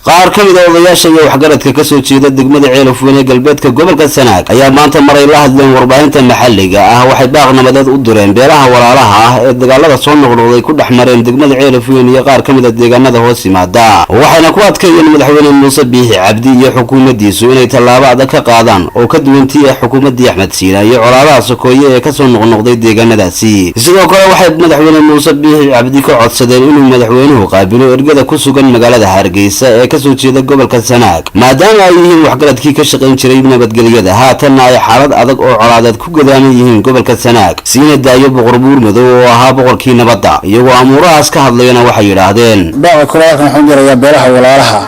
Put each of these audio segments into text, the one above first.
Qaar ka mid a odayaasha iyo waxgaradka kasoo jeeda degmada Ceelafweyn ee galbeedka gobolka Sanaag ayaa maanta maray la hadleen warbaahinta maxalliga ah. Waxay baaq nabadeed u direen beelaha walaalaha ah ee dagaalada soo noqnoqday ku dhex mareen degmada Ceelafweyn iyo qaar ka mid a deegaanada hoos yimaada, waxayna ku adkeeyeen Madaxweyne Muuse Biixi Cabdi iyo xukuumaddiisu inay tallaabo adag ka qaadaan oo ka duwantii ah xukuumaddii Axmed Siina iyo colaadaha sokooye ee kasoo noqnoqday deegaanadaasi. Sidoo kale waxay Madaxweyne Muuse Biixi Cabdi ka codsadeen inuu madaxweynuhu qaabilo ergada ku sugan magaalada Hargeysa ee kasoo jeeda gobolka Sanaag, maadaama ay yihiin waxgaradkii ka shaqayn jiray nabadgelyada, haatanna ay xaalad adag oo colaadeed ku gadaaman yihiin gobolka Sanaag, siina daayo Boqor Buur Madow oo ahaa boqorkii nabadda. Iyagoo amuurahaas ka hadlayana waxay yidhaahdeen: Baaqa kale halkan waxaan jirayaa beelaha walaalaha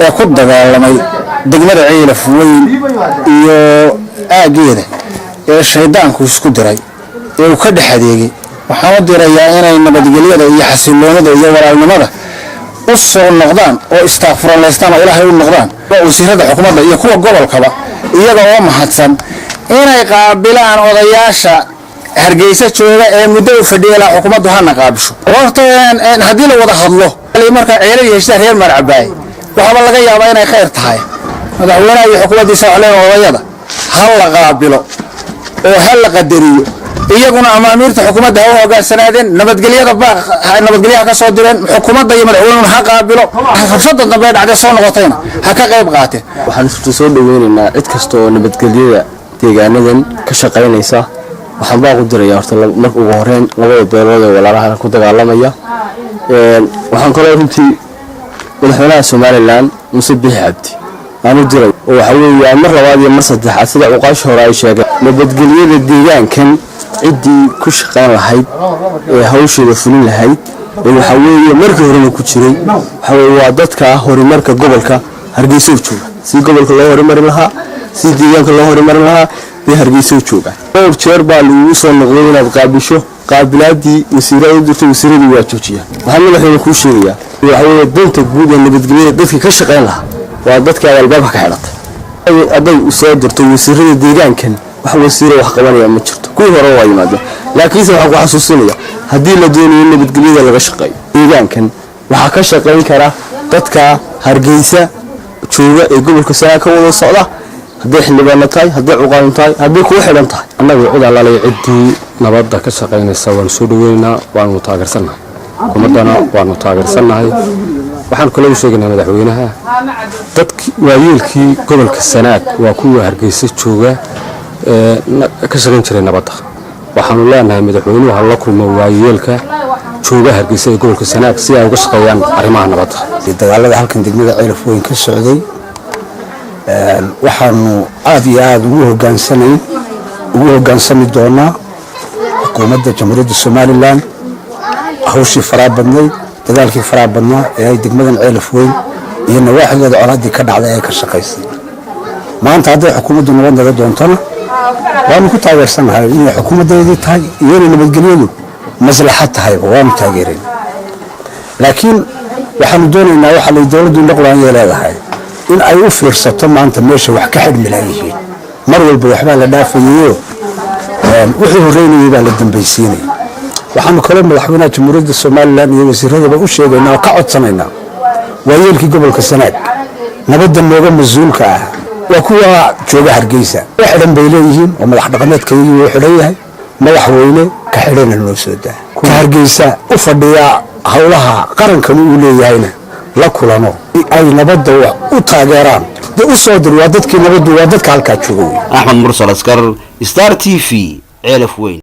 ee ku dagaalamay degmada Ceelaf Weyn iyo aaggeeda ee shaydaanku isku diray ee uu ka dhex adeegay. Waxaan u dirayaa inay nabadgelyada iyo xasiloonida iyo walaalnimada u soo noqdaan oo istaaqfuralaystaan oo Ilaahay u noqdaan. Wasiirada xukuumadda iyo kuwa gobolkaba, iyaga oo mahadsan, inay qaabilaan odayaasha Hargeysa jooga ee muddo u fadhiya laha xukuumaddu hana qaabisho. Horta haddii la wada hadlo marka ceelo iyo heshiis reer Marcabaay, waxaaba laga yaabaa inay khayr tahay. Madaxweynaha iyo xukuumaddiisa wax leen odayada ha la qaabilo oo ha la qadariyo, iyaguna amaamiirta xukuumadda ha u hogaansanaadeen, nabadgelyada baaq nabadgelyaha ka soo direen xukuumadda iyo madaxweynuhuna ha qaabilo. Rabshada dambe dhacday soo noqotayna ha ka qayb qaateen. Waxaan isku soo dhaweynaynaa cid kasta oo nabadgelyada deegaanadan ka shaqaynaysa. Waxaan baaq u dirayaa horta marka ugu horeyn labada beelood ee walaalaha ku dagaalamaya. Waxaan kaloo runtii madaxweynaha Somaliland Muuse Biixi Cabdi aan u diray oo waxa weeyaan mar labaad iyo mar saddexaad, sida cuqaasha hore ay sheegeen, nabadgelyada deegaankan ciddii ku shaqayn lahayd ee hawsheeda fulin lahayd ee waxaa weeye markii horena ku jiray waxaa weeye waa dadka horumarka gobolka Hargeysa u jooga. Si gobolka loo horumarin lahaa, si deegaanka loo horumarin lahaa bay Hargeysa u joogaan. Dhowr jeer baa lagugu soo noqday inaad qaabisho. Qaabilaadii wasiirada u dirtay, wasiiradii waa joojiyaan. Waxaan madaxweyne kuu sheegayaa waxa weeye danta guud ee nabadgelyada dadka ka shaqayn lahaa waa dadka aad albaabka ka xidhatay. Hadday soo dirto wasiirada deegaankan, wax wasiiro wax qabanaya ma jirto. Kuwii hore waa yimaadeen, laakiinse waxaan ku xasuusinaya, haddii la doonayo in nabadgelyada laga shaqeeyo deegaankan, waxaa ka shaqayn kara dadka Hargeysa jooga ee gobolka Sanaag ka wada socda, hadday xildhibaano tahay, hadday cuqaalin tahay, hadday kuu xidhan tahay. Annagu cid alaalay ciddii nabadda ka shaqaynaysa waanu soo dhaweynaynaa, waanu taageersannahay, xukuumaddana waanu taageersannahay. Waxaan kaloo u sheegaynaa madaxweynaha, dadki waayeelkii gobolka Sanaag waa kuwa Hargeysa jooga ee ka shaqayn jiray nabadda. Waxaanu leenahay madaxweynuhu ha la kulmo waayeelka jooga Hargeysa ee gobolka Sanaag si ay uga shaqeeyaan arrimaha nabadda. Dagaalada halkan degmada Ceelaf Weyn ka socday waxaanu aada iyo aada ugu hogaansanayn, ugu hogaansami doonaa xukuumadda Jamhuuriyadda Somaliland hawshii faraa badnayd, dagaalkii faraa badnaa ee ay degmadan Ceelaf Weyn iyo nawaaxigeeda colaaddii ka dhacday ay ka shaqaysay. Maanta hadday xukuumaddu nabad naga doontona, waanu ku taageersanahay. Inay xukuumaddeedii tahay iyo inay nabadgelyadu maslaxad tahayba waanu taageerayn, laakiin waxaanu doonaynaa waxaa lay dowladdu indhaqulaanyay leedahay in ay u fiirsato maanta meesha wax ka xidhmi laayihiin. Mar walba waxbaa la dhaafayayo, wixii horreynayay baa la dambaysiinaya. Waxaanu kaloo madaxweynaha Jamhuuriyadda Somaliland iyo wasiiradaba u sheegaynaa oo ka codsanaynaa, waayeelkii gobolka Sanaag nabadda nooga mas-uulka ah waa kuwa jooga Hargeysa. Xidhan bay leeyihiin oo madax dhaqameedkaygii wuu xidhan yahay. Madaxweyne, ka xidhana noo soo daa, ka Hargeysa u fadhiya howlaha qarankanu uu leeyahayna la kulano, ay nabadda u taageeraan. Dee u soo dir, waa dadkii nabaddu, waa dadka halkaa jooga wey. Axmed Mursal Askar, Star TV, Ceelaf Weyn.